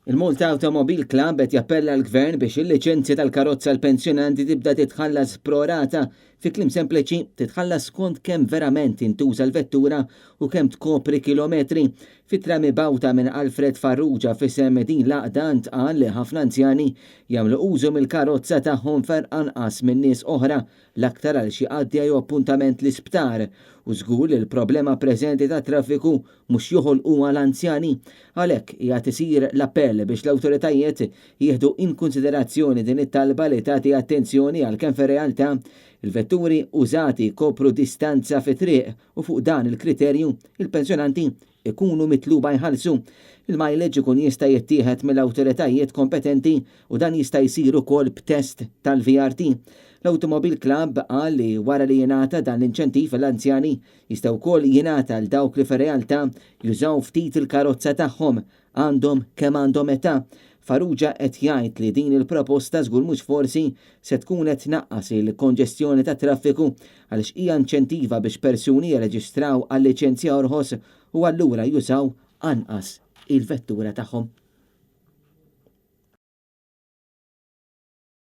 Il-Malta Automobile Club qed jappella l-Gvern biex il-liċenzja tal-karozza l-pensjonanti tibda titħallas pro rata. Fi kliem sempliċi, titħallas skont kemm verament intuża l-vettura u kemm tkopri kilometri. F'ittra mibgħuta minn Alfred Farrugia f'isem din l-għaqda ntqal li ħafna anzjani jagħmlu użu mill-karozza tagħhom ferq anqas minn nies oħra, l-aktar għal xi qadja jew appuntament l-isptar, u żgur li l-problema preżenti tat-traffiku mhux joħolquha l-anzjani. Għalhekk qiegħed isir l-appell biex l-awtoritajiet jieħdu in kunsiderazzjoni din it-talba li tagħti attenzjoni għal kemm fir-realtà il-vetturi użati jkopru distanza fit-triq u fuq dan il-kriterju il-pensjonanti ikunu mitluba jħallsu. Il-mileage ikun jista' jittieħed mill-awtoritajiet kompetenti u dan jista' jsir ukoll b'test tal-VRT. L-Automobile Club qal li wara li jingħata dan l-inċentiv l-anzjani jista' wkoll jingħata għal dawk li fir-realtà jużaw ftit il-karozza tagħhom, għandhom kemm għandhom età. Farrugia qed jgħid li din il-proposta żgur mhux forsi se tkun qed tnaqqas il-konġestjoni tat-traffiku għaliex hija inċentiva biex persuni jirreġistraw għal liċenzja orħos u allura jużaw anqas il-vettura tagħhom.